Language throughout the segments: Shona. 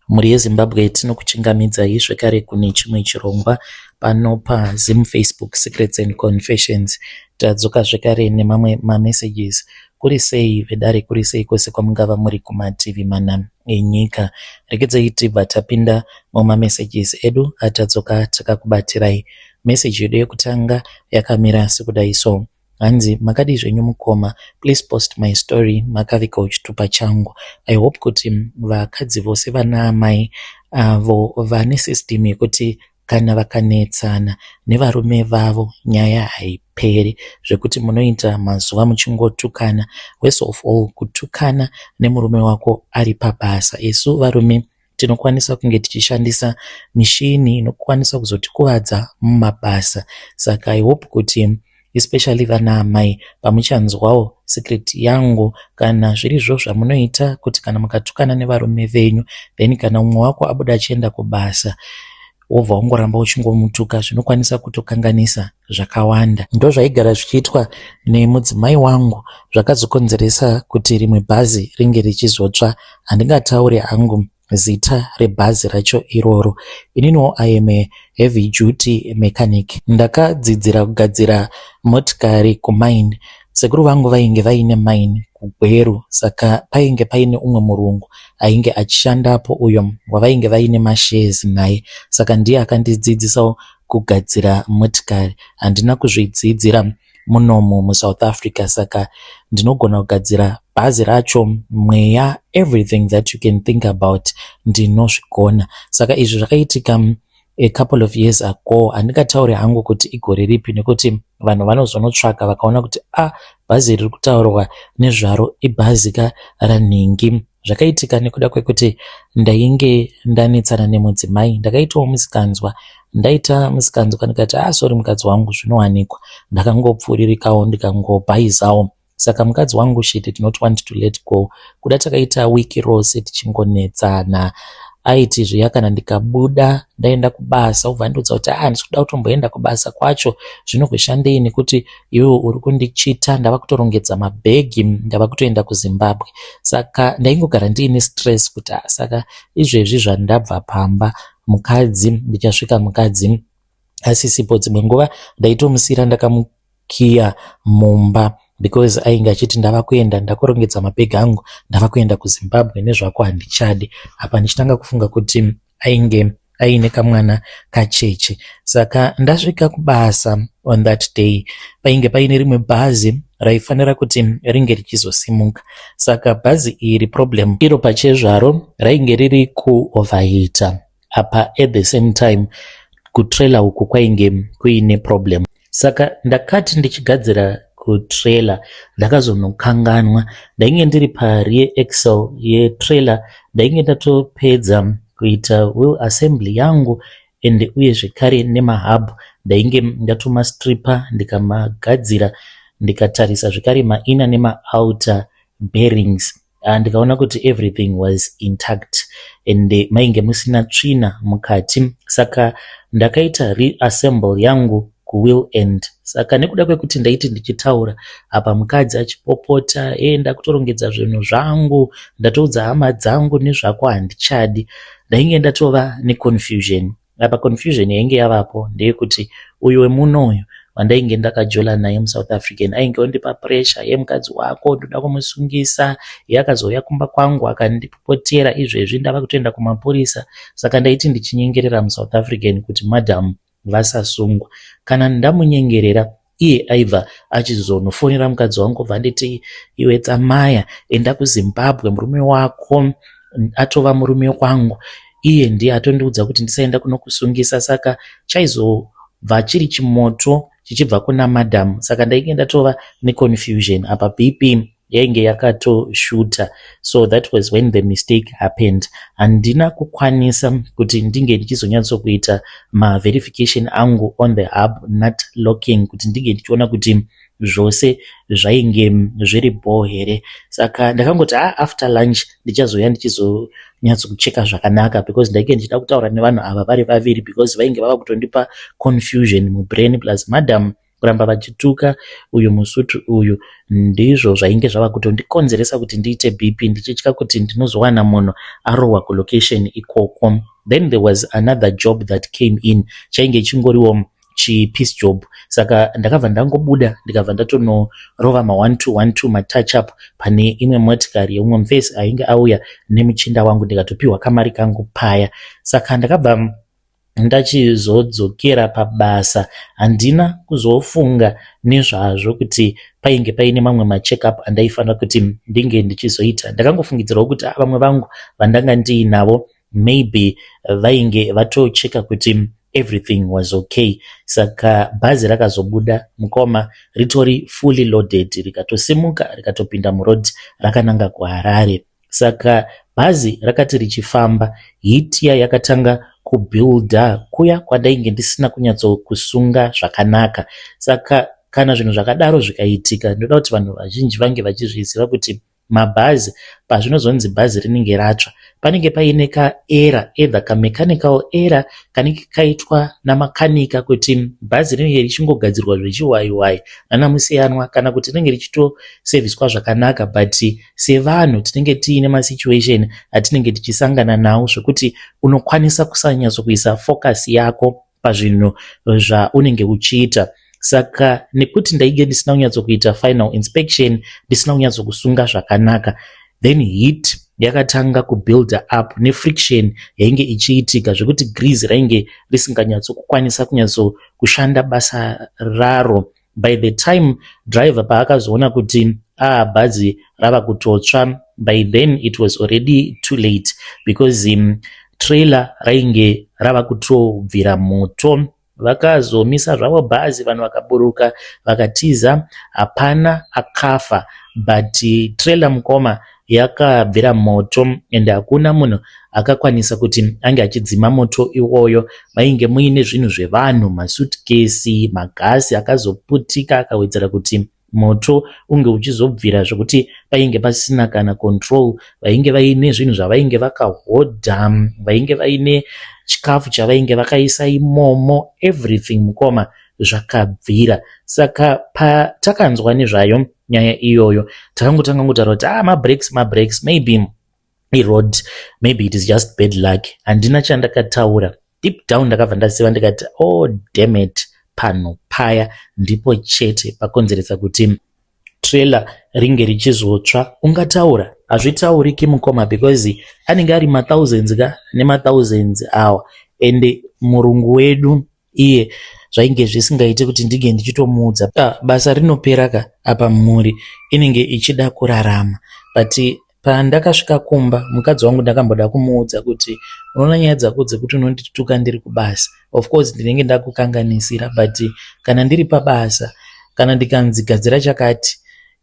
Mhuri yeZimbabwe, tinokuchingamidzai zvekare kune chimwe chirongwa pano paZim Facebook Secrets and Confessions. Tadzoka zvekare nemamwe mamessages. Kuri sei vedare, kuri sei kwose kwamungava muri kumativi mana enyika? Regedzai tibva tapinda mumamessages edu atadzoka takakubatirai. Meseji yedu yekutanga yakamira sekudai so. Hanzi, "Makadii zvenyu mukoma? Please post my story, makavigawo chitupa changu." I hope kuti vakadzi vose vana amai avo vane system yekuti kana vakanetsana nevarume vavo nyaya haiperi, zvekuti munoita mazuva muchingotukana. Worst of all, kutukana nemurume wako ari pabasa. Isu varume tinokwanisa kunge tichishandisa mishini inokwanisa kuzotikuvadza mumabasa, saka I hope kuti especially vana amai pamuchanzwawo secret yangu, kana zvirizvo zvamunoita kuti kana mukatukana nevarume venyu, then kana umwe wako abuda achienda kubasa, wobva wangoramba uchingomutuka, zvinokwanisa kutokanganisa zvakawanda. Ndo zvaigara zvichiitwa nemudzimai wangu zvakazokonzeresa kuti rimwe bhazi ringe richizotsva. Handingatauri hangu zita rebhazi racho iroro. Ininiwo I am a heavy duty mechanic. Ndakadzidzira kugadzira motikari kumine. Sekuru vangu vainge vaine mine kuGweru, saka painge paine umwe murungu ainge achishandapo uyo wavainge vaine mashares naye, saka ndiye akandidzidzisawo kugadzira motikari. Handina kuzvidzidzira munomu muSouth Africa, saka ndinogona kugadzira bhazi racho, mweya, everything that you can think about ndinozvigona. Saka izvi zvakaitika a couple of years ago. Handingatauri hangu kuti igore ripi nekuti vanhu vanozonotsvaka vakaona kuti a ah, bhazi riri kutaurwa nezvaro ibhazi ka ranhingi. Zvakaitika nekuda kwekuti ndainge ndanetsana nemudzimai, ndakaitawo musikanzwa. Ndaita musikanzwa ndikati, "Ah, sorry mukadzi wangu, zvinowanikwa." Ndakangopfuuririkawo, ndikangobhaizawo. Saka mukadzi wangu, she did not want to let go. Kuda takaita wiki rose tichingonetsana. Aiti zviya kana ndikabuda ndaenda kubasa, ubva andiudza kuti, "Ah, handisi kuda kutomboenda kubasa kwacho, zvinokushandei nekuti iwe uri kundichita? Ndava kutorongedza mabhegi, ndava kutoenda kuZimbabwe." Saka ndaingogara ndiine stress kuti, ah, saka izvezvi zvandabva pamba, mukadzi ndichasvika mukadzi asisipo. Dzimwe nguva ndaitomusiyira ndakamukiya mumba because ainge achiti, "Ndava kuenda, ndakurongedza mabhegi angu, ndava kuenda kuZimbabwe, nezvako handichadi." Apa ndichitanga kufunga kuti ainge aine kamwana kacheche. Saka ndasvika kubasa on that day, painge paine rimwe bhazi raifanira kuti ringe richizosimuka. Saka bhazi iri, problem iro pachezvaro rainge riri kuoverheata. Apa at the same time kutrailer uku kwainge kuine problem. Saka ndakati ndichigadzira kutrailer, ndakazonokanganwa. Ndainge ndiri parear axle yetrailer, ndainge ndatopedza kuita wheel assembly yangu ende uye zvekare nemahub ndainge ndatomastripa, ndikamagadzira, ndikatarisa zvekare mainner nemaouter bearings, ndikaona kuti everything was intact and mainge musina tsvina mukati. Saka ndakaita reassemble yangu kuwheel end. Saka nekuda kwekuti ndaiti ndichitaura apa mukadzi achipopota, "E, ndakutorongedza zvinhu zvangu, ndatoudza hama dzangu, nezvako handichadi," ndainge ndatova neconfusion. Apa confusion yainge yavapo ndeyekuti uyu wemuno uyu wandainge ndakajola naye, muSouth African, ainge ondipa pressure yemukadzi wako, ndoda kumusungisa. Iye akazouya kumba kwangu akandipopotera, izvezvi ndava kutoenda kumapurisa. Saka ndaiti ndichinyengerera muSouth African kuti madam vasasungwa. Kana ndamunyengerera, iye aibva achizonofonera mukadzi wangu, obva anditi, "Iwe tsamaya, enda kuZimbabwe, murume wako atova murume wangu, iye ndiye atondiudza kuti ndisaenda kunokusungisa." Saka chaizobva chiri chimoto chichibva kuna madam. Saka ndainge ndatova neconfusion, apa BP yainge yakatoshuta. So that was when the mistake happened. Handina kukwanisa kuti ndinge ndichizonyatsokuita maverification angu on the hub nut locking, kuti ndinge ndichiona kuti zvose zvainge zviri bho here. Saka ndakangoti, "Ah, after lunch ndichazouya ndichizonyatsokucheka zvakanaka," because ndainge ndichida kutaura nevanhu ava vari vaviri, because vainge vava kutondipa confusion mubrain, plus madam. Kuramba vachituka uyu musutu uyu ndizvo zvainge zvava kutondikonzeresa kuti ndiite BP, ndichitya kuti ndinozowana munhu arohwa kulocation ikoko. Then there was another job that came in, chainge chingoriwo chipiece job, saka ndakabva ndangobuda, ndikabva ndatonorova ma1212, matouch up pane imwe motikari yeumwe mufesi ainge auya nemuchinda wangu, ndikatopiwa kamari kangu paya. Saka ndakabva ndachizodzokera pabasa. Handina kuzofunga nezvazvo kuti painge paine mamwe macheckup andaifanira kuti ndinge ndichizoita. Ndakangofungidzirawo kuti vamwe vangu vandanga ndiinavo maybe vainge vatocheka kuti everything was okay. Saka bhazi rakazobuda, mukoma, ritori fully loaded, rikatosimuka, rikatopinda muroad rakananga kuHarare. Saka bhazi rakati richifamba, heat iya yakatanga kubuilda kuya kwandainge ndisina kunyatsokusunga zvakanaka. Saka kana zvinhu zvakadaro zvikaitika, ndoda kuti vanhu vazhinji vange vachizviziva kuti mabhazi, pazvinozonzi bhazi rinenge ratsva, panenge paine kaerror, either kamechanical error kanenge kaitwa namakanika kuti bhazi rinenge richingogadzirwa zvechiwaiwai nanamusiyanwa, kana kuti rinenge richitoserviswa zvakanaka, but sevanhu tinenge tiine masituation atinenge tichisangana nawo zvekuti unokwanisa kusanyatsokuisa focus yako pazvinhu zvaunenge uchiita. Saka nekuti ndainge ndisina kunyatsokuita final inspection, ndisina kunyatsokusunga zvakanaka, then heat yakatanga kubuilda up nefriction yainge ichiitika zvekuti grease rainge risinganyatsokukwanisa kunyatsokushanda basa raro. By the time driver paakazoona kuti bhazi rava kutotsva, by then it was already too late because trailer rainge rava kutobvira moto. Vakazomisa zvavo bhazi, vanhu vakaburuka, vakatiza, hapana akafa, but trailer, mukoma, yakabvira moto ende hakuna munhu akakwanisa kuti ange achidzima moto iwoyo. Mainge muine zvinhu zvevanhu, masutukesi, magasi akazoputika, akawedzera kuti moto unge uchizobvira zvokuti painge pasina kana control. Vainge vaine zvinhu zvavainge vakahodha, vainge vaine chikafu chavainge vakaisa imomo, everything, mukoma, zvakabvira. Saka patakanzwa nezvayo nyaya iyoyo, takangotanga kutaura kuti mabreaks, mabreaks, maybe iroad, maybe it is just bad luck. Handina chandakataura. Deep down ndakabva ndaziva, ndikati, "Oh, damn it, panhu paya ndipo chete pakonzeresa kuti trailer ringe richizotsva." Ungataura? Hazvitauriki, mukoma, because anenge ari mathousands ka nemathousands awa. Ende murungu wedu iye zvainge zvisingaiti kuti ndinge ndichitomuudza. Basa rinopera ka apa, mhuri inenge ichida kurarama. But pandakasvika kumba, mukadzi wangu ndakamboda kumuudza kuti, "Unoona nyaya dzako dzekuti unondituka ndiri kubasa, of course ndinenge ndakukanganisira, but kana ndiri pabasa, kana ndikanzi gadzira chakati,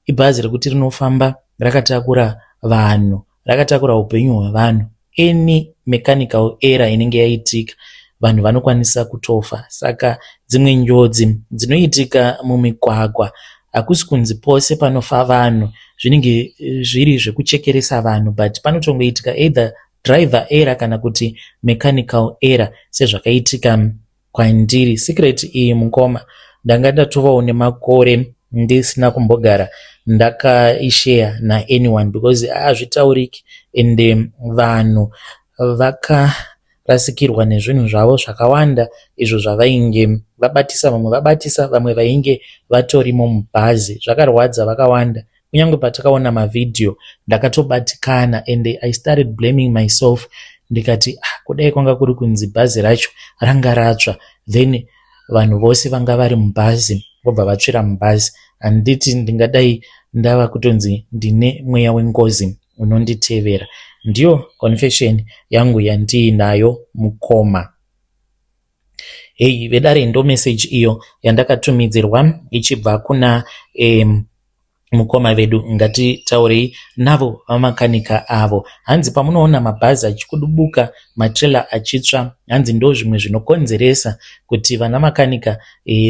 ibhazi rekuti rinofamba rakatakura vanhu, rakatakura upenyu hwevanhu. Any mechanical error inenge yaitika, vanhu vanokwanisa kutofa." Saka dzimwe njodzi dzinoitika mumigwagwa, hakusi kunzi pose panofa vanhu zvinenge zviri zvekuchekeresa vanhu, but panotongoitika either driver error kana kuti mechanical error, sezvakaitika kwandiri. Secret iyi, mukoma, ndanga ndatovawo nemakore ndisina kumbogara ndakaishare naanyone because hazvitauriki. Ende vanhu vakarasikirwa nezvinhu zvavo zvakawanda izvo zvavainge vabatisa, vamwe vabatisa, vamwe vainge vatorimo mubhazi. Zvakarwadza vakawanda. Kunyange patakaona mavhidhiyo, ndakatobatikana and I started blaming myself, ndikati, "Ah, kudai kwanga kuri kunzi bhazi racho ranga ratsva, then vanhu vose vanga vari mubhazi vobva vatsvira mubhazi, handiti ndingadai ndava kutonzi ndine mweya wengozi unonditevera?" Ndiyo confession yangu yandiinayo, mukoma. Hei vedare, ndo message iyo yandakatumidzirwa ichibva kuna mukoma vedu. Ngatitaurei navo vamakanika avo. Hanzi pamunoona mabhazi achikudubuka, matrailer achitsva, hanzi ndo zvimwe zvinokonzeresa kuti vana makanika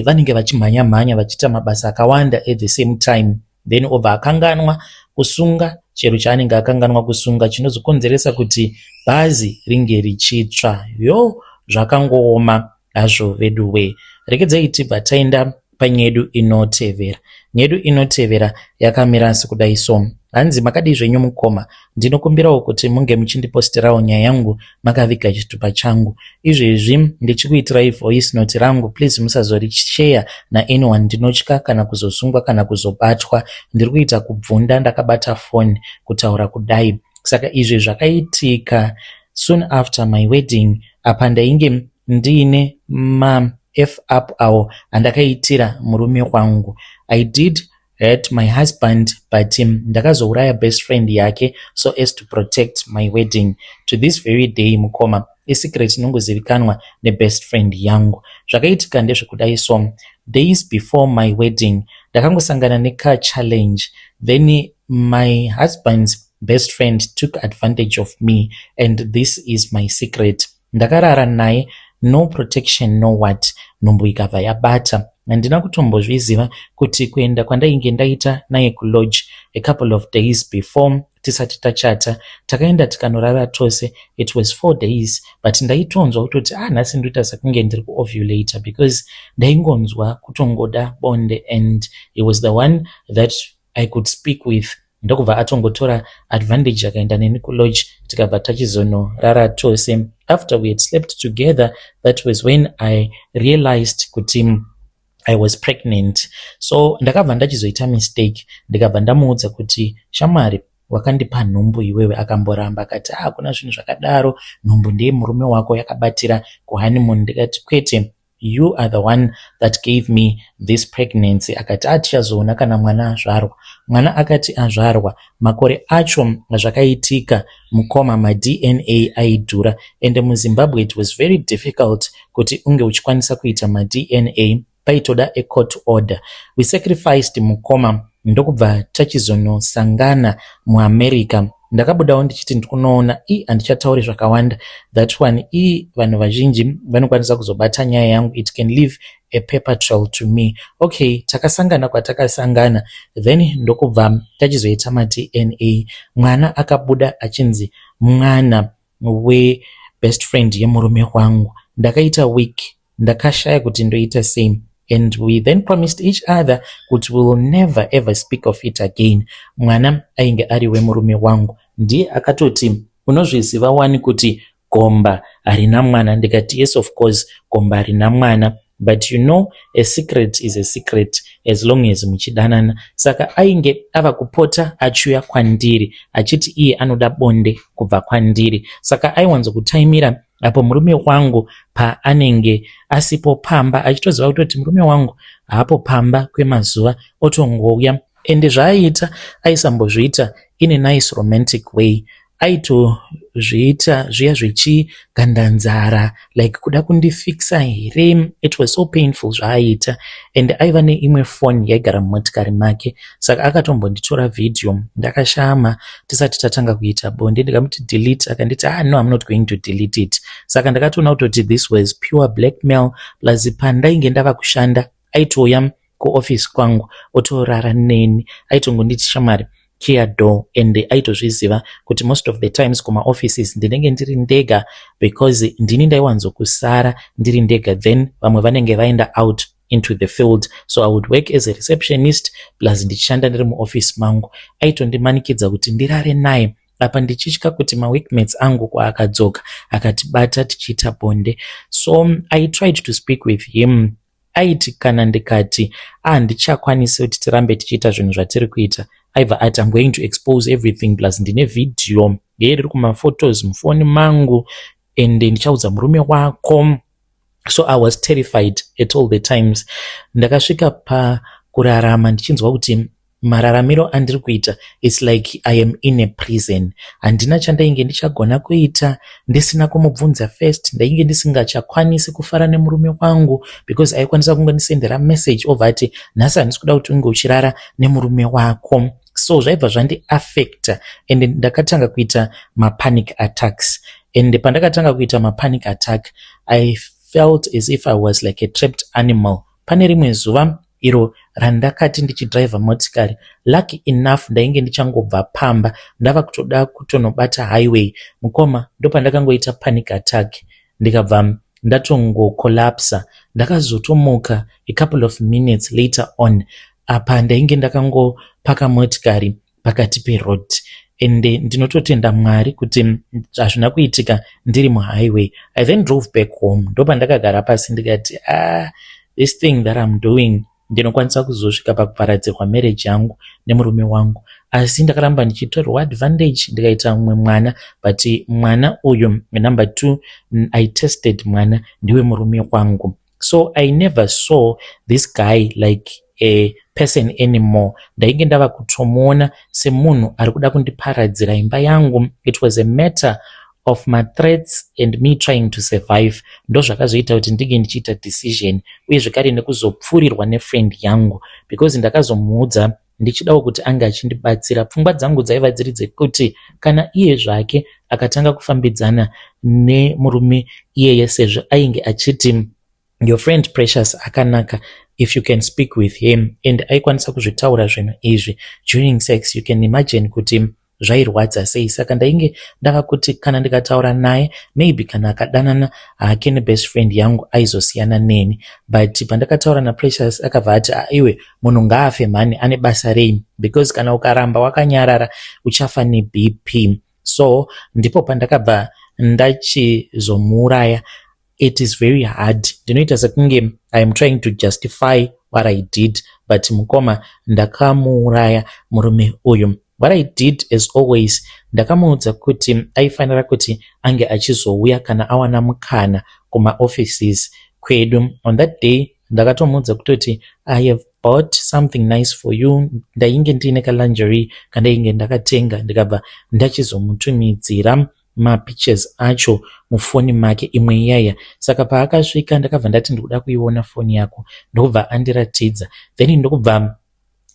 vanenge vachimhanya mhanya, vachiita mabasa akawanda at the same time, then obva akanganwa kusunga chero chaanenge akanganwa kusunga, chinozokonzeresa kuti bhazi ringe richitsva. Yo, zvakangooma hazvo vedu we. Rekedzai tibva taenda. Panyaya yedu inotevera. Nyaya yedu inotevera yakamira sekudai so. Hanzi makadii zvenyu mukoma, ndinokumbirawo kuti munge muchindipostirawo nyaya yangu makaviga chitupa changu. Izvezvi ndichikuitirai voice note rangu, please musazorishare naanyone, ndinotya kana kuzosungwa kana kuzobatwa. Ndiri kuita kubvunda ndakabata foni kutaura kudai. Saka izvi zvakaitika soon after my wedding. Apa ndainge ndiine ma F up awo andakaitira murume wangu. I did hurt my husband, but ndakazouraya best friend yake so as to protect my wedding. To this very day, mukoma, isecret inongozivikanwa nebest friend yangu. Zvakaitika ndezvekudai so: days before my wedding ndakangosangana nekachallenge, then my husband's best friend took advantage of me, and this is my secret. Ndakarara naye, no protection, no what, nhumbu ikabva yabata. Handina kutombozviziva kuti kuenda kwandainge ndaita naye kulodge a couple of days before tisati tachata, takaenda tikanorara tose. It was 4 days, but ndaitonzwa kutoti, ah, nhasi ndoita sekunge ndiri kuovulata, because ndaingonzwa kutongoda bonde, and he was the one that I could speak with. Ndokubva atongotora advantage, akaenda neni kulodge, tikabva tachizonorara tose. After we had slept together, that was when I realized kuti I was pregnant. So ndakabva ndachizoita mistake, ndikabva ndamuudza kuti, "Shamwari, wakandipa nhumbu iwewe." Akamboramba, akati, "Hakuna zvinhu zvakadaro, nhumbu ndeyemurume wako, yakabatira kuhoneymoon." Ndikati, "Kwete, you are the one that gave me this pregnancy." Akati, "Atichazoona kana mwana azvarwa." Mwana akati azvarwa, makore acho zvakaitika, mukoma, maDNA aidhura, ende muZimbabwe it was very difficult kuti unge uchikwanisa kuita maDNA, paitoda a court order. We sacrificed, mukoma, ndokubva tachizonosangana muAmerica. Ndakabudawo ndichiti ndikunoona i handichatauri zvakawanda that one i vanhu vazhinji vanokwanisa kuzobata nyaya yangu, it can leave a paper trail to me. Okay, takasangana kwatakasangana, then ndokubva tachizoita maDNA. Mwana akabuda achinzi mwana webest friend yemurume wangu. Ndakaita week, ndakashaya kuti ndoita sei, and we then promised each other kuti we will never ever speak of it again. Mwana ainge ari wemurume wangu. Ndiye akatoti, "Unozviziva wani kuti gomba harina mwana?" Ndikati, "Yes, of course, gomba harina mwana, but you know, a secret is a secret as long as muchidanana." Saka ainge ava kupota achiuya kwandiri achiti iye anoda bonde kubva kwandiri. Saka aiwanzokutaimira apo murume wangu paanenge asipo pamba, achitoziva kutoti murume wangu haapo pamba kwemazuva, otongouya. Ende zvaaiita aisambozviita in a nice romantic way, aitozviita zviya zvechigandanzara, like kuda kundifikisa here. It was so painful zvaaiita. And aiva neimwe foni yaigara mumotikari make, saka akatombonditora vhidhiyo ndakashama tisati tatanga kuita bonde. Ndikamuti, "Delete." Akanditi, "Ah, no, I'm not going to delete it." Saka ndakatoona kutoti this was pure blackmail. Plus pandainge ndava kushanda, aitouya kuofisi kwangu otorara neni. Aitongonditi, "Shamwari, kiya door," and aitozviziva kuti most of the times kumaoffices ndinenge ndiri ndega, because ndini ndaiwanzokusara ndiri ndega, then vamwe vanenge vaenda out into the field. So I would work as a receptionist plus ndichishanda ndiri muoffice mangu. Aitondimanikidza kuti ndirare naye, apa ndichitya kuti maworkmates angu kwaakadzoka akatibata tichiita bonde. So I tried to speak with him. Aiti kana ndikati handichakwanisi kuti tirambe tichiita zvinhu zvatiri kuita, aibva ati, "I'm going to expose everything, plus ndine vhidhiyo riri kumaphotos mufoni mangu, ende ndichaudza murume wako." So I was terrified at all the times. Ndakasvika pakurarama ndichinzwa kuti mararamiro andiri kuita, it's like I am in a prison. Handina chandainge ndichagona kuita ndisina kumubvunza first. Ndainge ndisingachakwanisi kufara nemurume wangu, because aikwanisa kungondisendera message obva ati, "Nhasi handisi kuda kuti unge uchirara nemurume wako." So zvaibva zvandiafecta, and ndakatanga kuita mapanic attacks. And pandakatanga kuita mapanic attack, I felt as if I was like a trapped animal. Pane rimwe zuva iro randakati ndichidhiraivha motikari, lucky enough ndainge ndichangobva pamba, ndava kutoda kutonobata highway, mukoma, ndopandakangoita panic attack, ndikabva Ndatongocollapsa. Ndakazotomuka a couple of minutes later on. Apa ndainge ndakangopaka motikari pakati peroad, ende ndinototenda Mwari kuti hazvina kuitika ndiri muhighway. I then drove back home. Ndopandakagara pasi ndikati, "Ah, this thing that I'm doing, ndinokwanisa kuzosvika pakuparadzirwa marriage yangu nemurume wangu." Asi ndakaramba ndichitorwa advantage, ndikaita mumwe mwana, but mwana uyu number two, I tested, mwana ndiwe murume wangu. So I never saw this guy like a person anymore. Ndainge ndava kutomuona semunhu ari kuda kundiparadzira imba yangu. It was a matter of my threats and me trying to survive. Ndo zvakazoita kuti ndinge ndichiita decision, uye zvekare nekuzopfuurirwa nefriend yangu, because ndakazomuudza ndichidawo kuti ange achindibatsira. Pfungwa dzangu dzaiva dziri dzekuti kana iye zvake akatanga kufambidzana nemurume iyeye, sezvo ainge achiti, "Your friend Precious akanaka, if you can speak with him," and aikwanisa kuzvitaura zvinhu izvi during sex, you can imagine kuti zvairwadza sei. Saka ndainge ndava kuti kana ndikataura naye, maybe kana akadanana hake nebest friend yangu, aizosiyana neni. But pandakataura naPrecious, akabva ati, "Iwe, munhu ngaafe mhani, ane basa rei? Because kana ukaramba wakanyarara, uchafa neBP." So ndipo pandakabva ndachizomuuraya. It is very hard. Ndinoita sekunge I am trying to justify what I did, but mukoma, ndakamuuraya murume uyu. What I did, as always, ndakamuudza kuti aifanira kuti ange achizouya kana awana mukana kumaoffices kwedu. On that day ndakatomuudza kutoti, "I have bought something nice for you." Ndainge ndiine kalingerie kandainge ndakatenga, ndikabva ndachizomutumidzira mapictures acho mufoni make, imwe iyaya. Saka paakasvika, ndakabva ndati, "Ndikuda kuiona foni yako." Ndokubva andiratidza, then ndokubva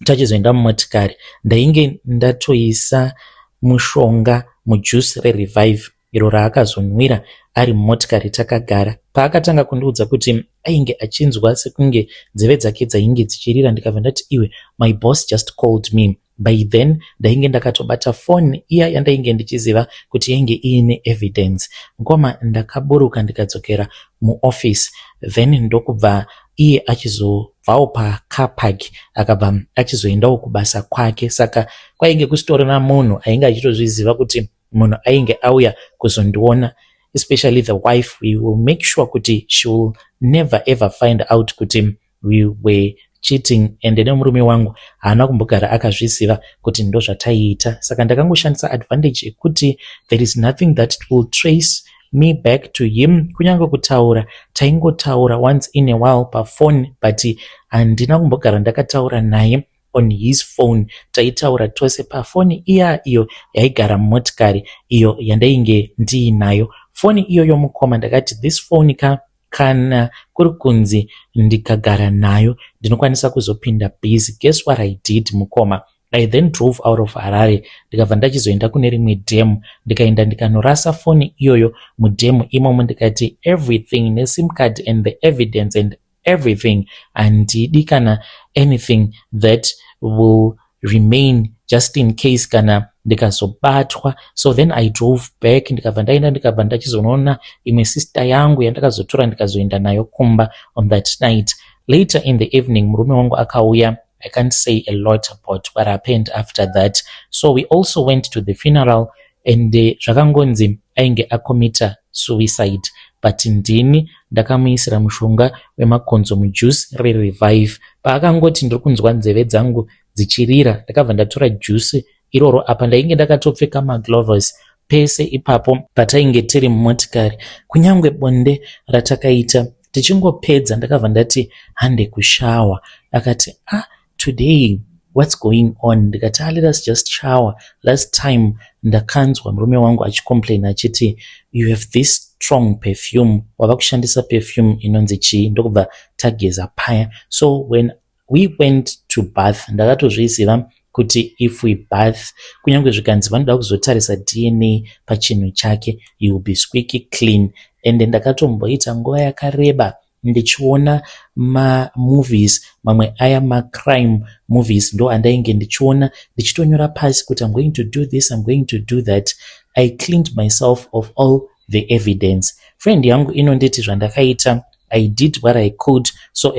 tachizoenda mumotikari. Ndainge ndatoisa mushonga mujuice reRevive iro raakazonwira ari mumotikari takagara. Paakatanga kundiudza kuti ainge achinzwa sekunge nzeve dzake dzainge dzichirira, ndikabva ndati, "Iwe, my boss just called me." By then ndainge ndakatobata foni iya yandainge ndichiziva kuti yainge iine evidence. Ngoma, ndakaburuka ndikadzokera muoffice, then ndokubva iye achizobvawo pacar park, akabva achizoendawo kubasa kwake. Saka kwainge kusitorina munhu ainge achitozviziva kuti munhu ainge auya kuzondiona, especially the wife. We will make sure kuti she will never ever find out kuti we were cheating, and nemurume wangu haana kumbogara akazviziva kuti ndo zvataiita. Saka ndakangoshandisa advantage yekuti there is nothing that will trace me back to him. Kunyange kutaura, taingotaura once in a while pafoni, but handina kumbogara ndakataura naye on his phone. Taitaura tose pafoni iya iyo yaigara mumotikari, iyo yandainge ndiinayo. Foni iyoyo, mukoma, ndakati, "This phone ka, kana kuri kunzi ndikagara nayo, ndinokwanisa kuzopinda busy." Guess what I did, mukoma? I then drove out of Harare, ndikabva ndachizoenda kune rimwe dhemu, ndikaenda ndikanorasa foni iyoyo mudhemu imomo. Ndikati everything, nesim card and the evidence and everything, handidi kana anything that will remain just in case kana ndikazobatwa. So then I drove back, ndikabva ndaenda, ndikabva ndachizonoona imwe sister yangu yandakazotora, ndikazoenda nayo kumba on that night. Later in the evening, murume wangu akauya. I can't say a lot about what happened after that. So we also went to the funeral, and zvakangonzi ainge acommita suicide, but ndini ndakamuisira mushonga wemakonzo mujuice reRevive. Paakangoti, "Ndiri kunzwa nzeve dzangu dzichirira," ndakabva ndatora juice iroro. Apa ndainge ndakatopfeka magloves pese ipapo patainge tiri mumotikari. Kunyange bonde ratakaita, tichingopedza ndakabva ndati, "Hande kushower." Akati, "Ah, today what's going on?" Ndikati, "Ah, let us just shower. Last time ndakanzwa murume wangu achicomplain achiti you have this strong perfume. Wava kushandisa perfume inonzi chii?" Ndokubva tageza paya. So when we went to bath, ndakatozviziva kuti if we bath, kunyange zvikanzi vanoda kuzotarisa DNA pachinhu chake, he will be squeaky clean. Ende ndakatomboita nguva yakareba ndichiona mamovies mamwe aya, macrime movies, ndo andainge ndichiona, ndichitonyora pasi kuti I'm going to do this, I'm going to do that. I cleaned myself of all the evidence. Friend yangu inonditi zvandakaita, I did what I could so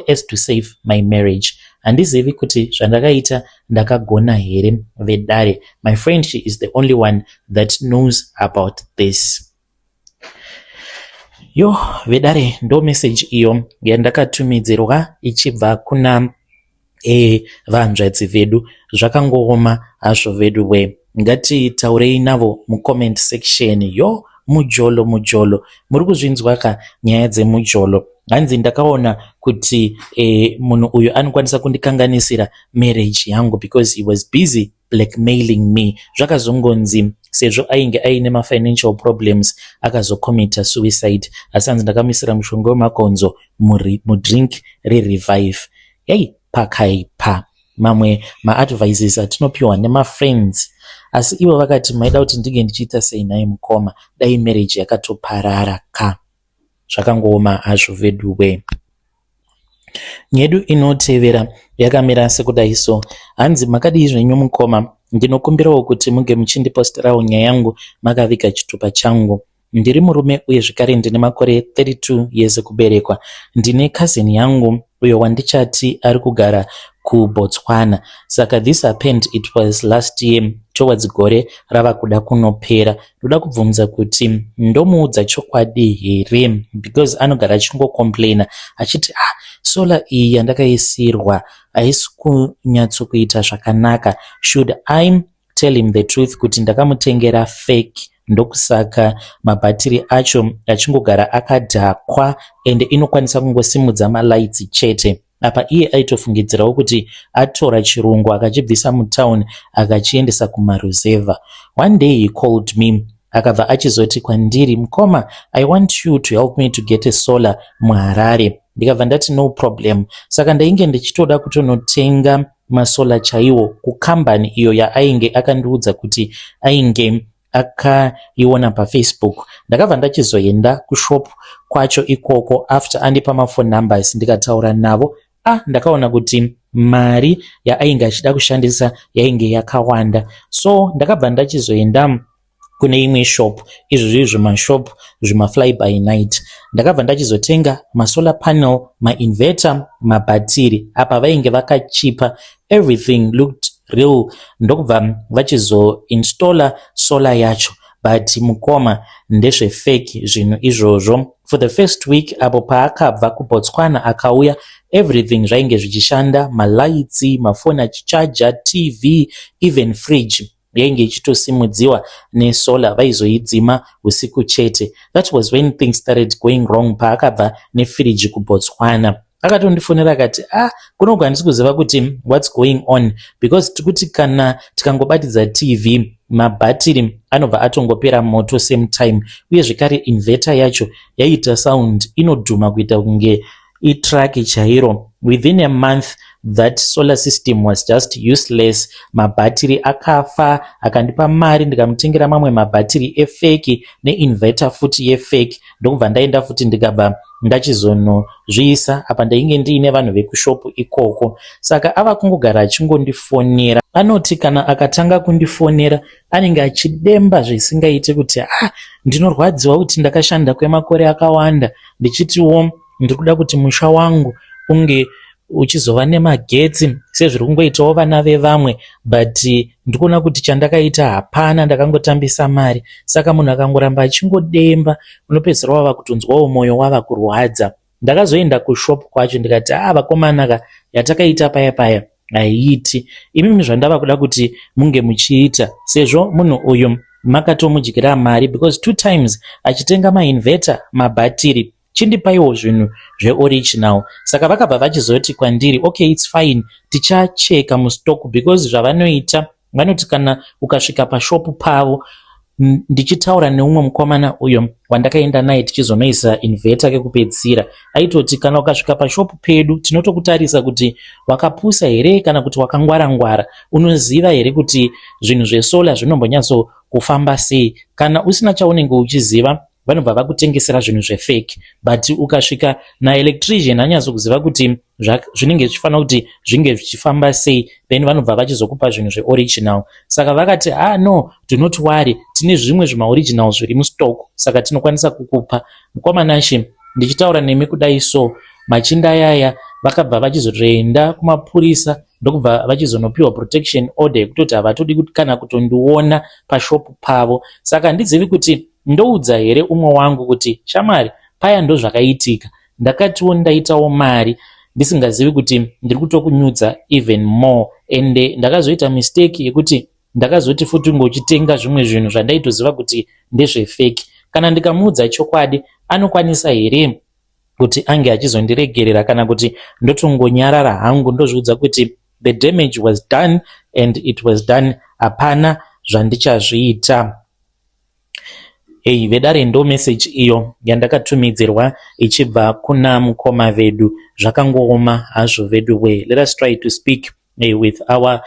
as to save my marriage. Handizivi kuti zvandakaita ndakagona here, vedare. My friend, she is the only one that knows about this. Yo, vedare, ndo message iyo yandakatumidzirwa ichibva kuna vanzvadzi vedu. Zvakangooma hazvo vedu we. Ngatitaurei navo mucomment section. Yo, mujolo, mujolo, muri kuzvinzwa ka nyaya dzemujolo? Hanzi ndakaona kuti munhu uyu anokwanisa kundikanganisira marriage yangu because he was busy blackmailing me. Zvakazongonzi sezvo ainge aine mafinancial problems, akazocommita suicide. Asi hanzi ndakamisira mushonga wemakonzo mudrink reRevive. Hei, pakaipa. Mamwe maadvices atinopiwa nemafriends, asi ivo vakati, "Maida kuti ndinge ndichiita sei nhai mukoma? Dai marriage yakatoparara ka." Zvakangooma hazvo veduwe. Nyedu inotevera yakamira sekudai so. Hanzi, "Makadii zvenyu mukoma? Ndinokumbirawo kuti munge muchindiposterawo nyaya yangu makaviga chitupa changu. Ndiri murume uye zvekare ndine makore 32 years ekuberekwa. Ndine cousin yangu uyo wandichati ari kugara kuBotswana. Saka this happened, it was last year, towards gore rava kuda kunopera. Ndoda kubvunza kuti ndomuudza chokwadi here, because anogara achingocomplaina achiti, 'Ah, solar iyi yandakaisirwa haisi kunyatsokuita zvakanaka.' Should I tell him the truth kuti ndakamutengera fake, ndokusaka mabhatiri acho achingogara akadhakwa ende inokwanisa kungosimudza malights chete?" Apa iye aitofungidzirawo kuti atora chirungu akachibvisa mutauni akachiendesa kumaruzevha. One day he called me, akabva achizoti kwandiri, 'Mukoma, I want you to help me to get a solar muHarare.' Ndikabva ndati, 'No problem.' Saka ndainge ndichitoda kutonotenga masolar chaiwo kukambani iyo yaainge akandiudza kuti ainge akaiona paFacebook. Ndakabva ndachizoenda kushop kwacho ikoko after andipa maphone numbers, ndikataura navo. Ah, ndakaona kuti mari yaainge achida kushandisa yainge yakawanda, so ndakabva ndachizoenda kune imwe shop, izvo zviri zvimashop zvimafly by night. Ndakabva ndachizotenga masolar panel, mainverter, mabhatiri. Apa vainge vakachipa, everything looked real. Ndokubva vachizoinstalla solar yacho, but mukoma, ndezvefake zvinhu izvozvo. For the first week apo paakabva kuBotswana akauya, everything zvainge zvichishanda, malights, mafoni achichaja, TV, even fridge yainge ichitosimudziwa nesolar, vaizoidzima usiku chete. That was when things started going wrong. Paakabva nefiriji kuBotswana, akatondifonera akati, 'Ah, kunoku handisi kuziva kuti what's going on, because tikuti kana tikangobatidza TV, mabhatiri anobva atongopera moto same time. Uye zvekare inverter yacho yaiita sound inodhuma kuita kunge itruck chairo.' Within a month that solar system was just useless, mabhatiri akafa. Akandipa mari, ndikamutengera mamwe mabhatiri efake neinverter futi yefake. Ndokubva ndaenda futi, ndikabva ndachizonozviisa. Apa ndainge ndiine vanhu vekushopu ikoko. Saka ava kungogara achingondifonera. Anoti kana akatanga kundifonera, anenge achidemba zvisingaiti kuti, 'Ah, ndinorwadziwa kuti ndakashanda kwemakore akawanda ndichitiwo ndiri kuda kuti musha wangu unge uchizova nemagetsi sezviri kungoitawo vana vevamwe, but ndikuona kuti chandakaita hapana, ndakangotambisa mari.' Saka munhu akangoramba achingodemba, unopedzisira wava kutonzwawo mwoyo wava kurwadza. Ndakazoenda kushop kwacho ndikati, 'A, vakomana ka, yatakaita paya paya haiiti. Imimi zvandava kuda kuti munge muchiita, sezvo munhu uyu makatomudyira mari, because two times achitenga mainverter, mabhatiri, chindipaiwo zvinhu zveoriginal.' Saka vakabva vachizoti kwandiri, 'Okay, it's fine, tichacheka mustock,' because zvavanoita, vanoti kana ukasvika pashopu pavo." Ndichitaura neumwe mukomana uyo wandakaenda naye tichizonoisa inverter kekupedzisira, aitoti, "Kana ukasvika pashopu pedu, tinotokutarisa kuti wakapusa here kana kuti wakangwara-ngwara. Unoziva here kuti zvinhu zvesolar zvinombonyatso kufamba sei? Kana usina chaunenge uchiziva, vanobva vakutengesera zvinhu zvefake. But ukasvika naelectrician anyatsokuziva kuti Zvinenge zvichifanira kuti zvinge zvichifamba sei, then vanobva vachizokupa zvinhu zveoriginal. Saka vakati, "Ah no, do not worry, tine zvimwe zvimaoriginal zviri mustock, saka tinokwanisa kukupa." Mukoma Nashe, ndichitaura nemi kudai so, machinda ayaya vakabva vachizotoenda kumapurisa, ndokubva vachizonopiwa protection order yekutoti havatodi kana kutondiona pashopu pavo. Saka handizivi kuti ndoudza here umwe wangu kuti, "Shamwari, paya ndozvakaitika, ndakatiwo ndaitawo mari ndisingazivi kuti ndiri kutokunyudza even more, ende ndakazoita mistake yekuti ndakazoti futi ngochitenga zvimwe zvinhu zvandaitoziva kuti ndezvefake." Kana ndikamuudza chokwadi, anokwanisa here kuti ange achizondiregerera, kana kuti ndotongonyarara hangu, ndozviudza kuti the damage was done and it was done, hapana zvandichazviita? Hei vedare, ndo message iyo yandakatumidzirwa ichibva kuna mukoma vedu. Zvakangooma hazvo vedu we. Let us try to speak with our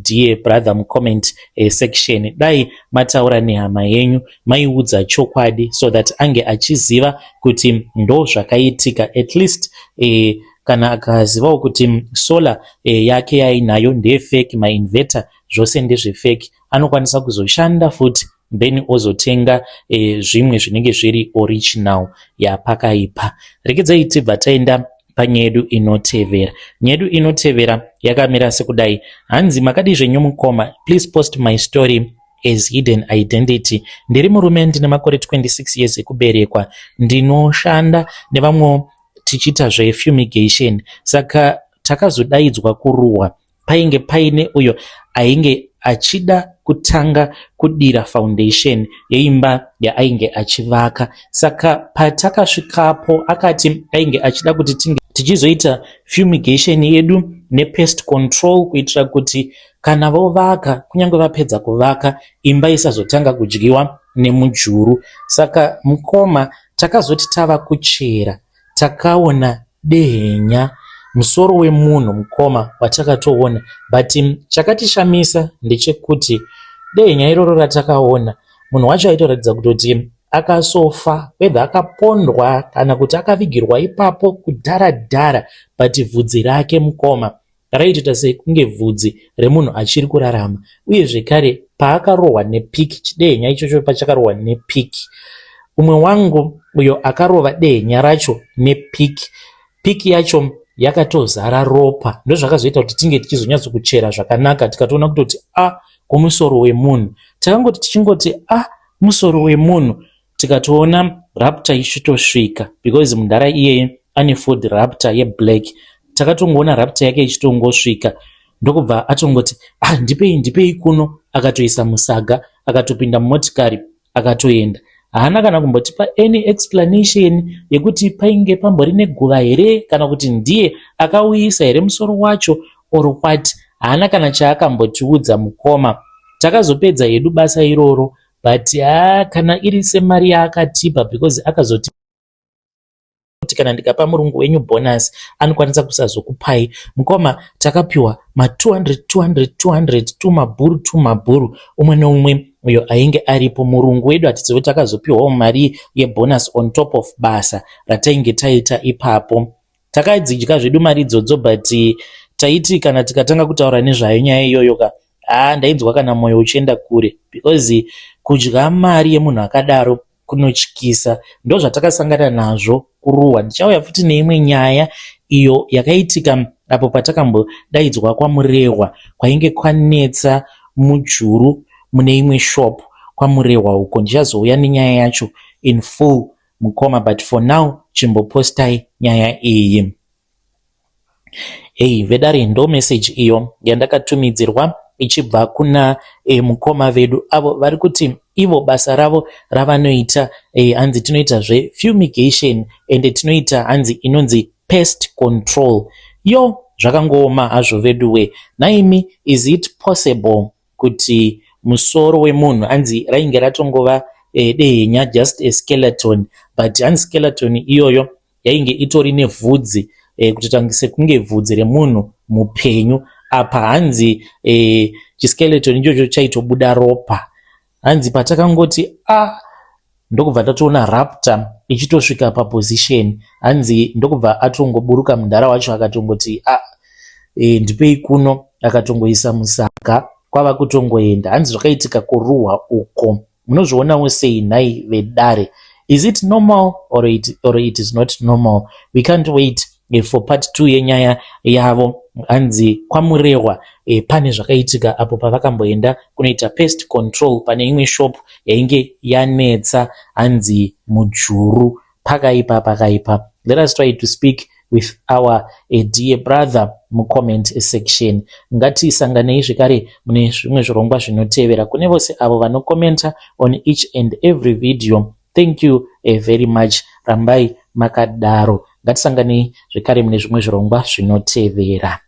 dear brother mucomment section. Dai mataura nehama yenyu, maiudza chokwadi so that ange achiziva kuti ndo zvakaitika. At least kana akazivawo kuti solar yake yainayo ndeyefake, mainverter zvose ndezvefake, anokwanisa kuzoshanda futi, then ozotenga zvimwe zvinenge zviri original. Yapakaipa. Rekedzai tibva taenda panyaya yedu inotevera. Nyaya yedu inotevera yakamira sekudai. Hanzi, "Makadii zvenyu mukoma? Please post my story as hidden identity. Ndiri murume, ndine makore 26 years ekuberekwa. Ndinoshanda nevamwewo tichiita zvefumigation. Saka takazodaidzwa kuruwa. Painge paine uyo ainge achida kutanga kudira foundation yeimba yaainge achivaka. Saka patakasvikapo, akati ainge achida kuti tinge tichizoita fumigation yedu nepest control kuitira kuti kana vovaka, kunyange vapedza kuvaka, imba isazotanga kudyiwa nemujuru. Saka mukoma, takazoti tava kuchera, takaona dehenya, musoro wemunhu, mukoma, watakatoona. But chakatishamisa ndechekuti dehenya iroro ratakaona, munhu wacho aitoratidza kutoti akasofa, whether akapondwa kana kuti akavigirwa ipapo kudhara dhara, but bvudzi rake, mukoma, raitoita sekunge bvudzi remunhu achiri kurarama. Uye zvekare paakarohwa nepiki, chidehenya ichocho pachakarohwa nepiki, umwe wangu uyo akarova dehenya racho nepiki, piki yacho yakatozara ropa. Ndozvakazoita kuti tinge tichizonyatsokuchera zvakanaka, tikatoona kutoti a ah, kumusoro wemunhu." Takangoti tichingoti, "A ah, musoro wemunhu," tikatoona Raptor ichitosvika, because mudhara iyeye ane Ford Raptor yeblack. Takatongoona Raptor yake ichitongosvika, ndokubva atongoti, "Ah, ndipei, ndipei kuno." Akatoisa musaga, akatopinda mumotikari, akatoenda. Haana kana kumbotipa any explanation yekuti painge pambori neguva here, kana kuti ndiye akauyisa here musoro wacho or what. Haana kana chaakambotiudza, mukoma. Takazopedza hedu basa iroro, but haa, kana iri semari yaakatipa, because akazoti, "Kana ndikapa murungu wenyu bonus, anokwanisa kusazokupai." Mukoma, takapiwa ma200 200 200, tumabhuru tumabhuru, umwe neumwe uyo ainge aripo. Murungu wedu hatizivi kuti akazopiwawo mari yebonus on top of basa ratainge taita ipapo. Takadzidya zvedu mari idzodzo, but taiti kana tikatanga kutaura nezvayo nyaya iyoyo ka, haa, ndainzwa kana mwoyo uchienda kure, because kudya mari yemunhu akadaro kunotyisa. Ndo zvatakasangana nazvo kuruwa. Ndichauya futi neimwe nyaya iyo yakaitika apo patakambodaidzwa kwaMurehwa, kwainge kwanetsa mujuru mune imwe shop kwaMurehwa uko. Ndichazouya nenyaya yacho in full, mukoma, but for now chimbopostai nyaya iyi. Hei vedare, ndo message iyo yandakatumidzirwa ichibva kuna mukoma vedu avo vari kuti ivo basa ravo ravanoita, hanzi tinoita zvefumigation ende tinoita, hanzi inonzi pest control. Yo, zvakangooma hazvo vedu we. Naimi, is it possible kuti musoro wemunhu, hanzi rainge ratongova dehenya, just a skeleton, but hanzi skeleton iyoyo yainge itori nevhudzi, kutoita sekunge bvudzi remunhu mupenyu. Apa hanzi chiskeleton ichocho chaitobuda ropa. Hanzi patakangoti a ah, Ndokubva tatoona Raptor ichitosvika paposition. Hanzi ndokubva atongoburuka mudhara wacho, akatongoti, "A ah, ndipei kuno." Akatongoisa musaga, kwava kutongoenda. Hanzi zvakaitika kuruhwa uko. Munozvionawo sei nhai vedare? Is it normal or it is not normal? We can't wait for part 2 yenyaya yavo. Hanzi kwaMurehwa pane zvakaitika apo pavakamboenda kunoita pest control pane imwe shop yainge yanetsa. Hanzi mujuru pakaipa, pakaipa. Let us try to speak with our dear brother mucomment section. Ngatisanganei zvekare mune zvimwe zvirongwa zvinotevera. Kune vose avo vanokomenta on each and every video, thank you very much. Rambai makadaro. Ngatisanganei zvekare mune zvimwe zvirongwa zvinotevera.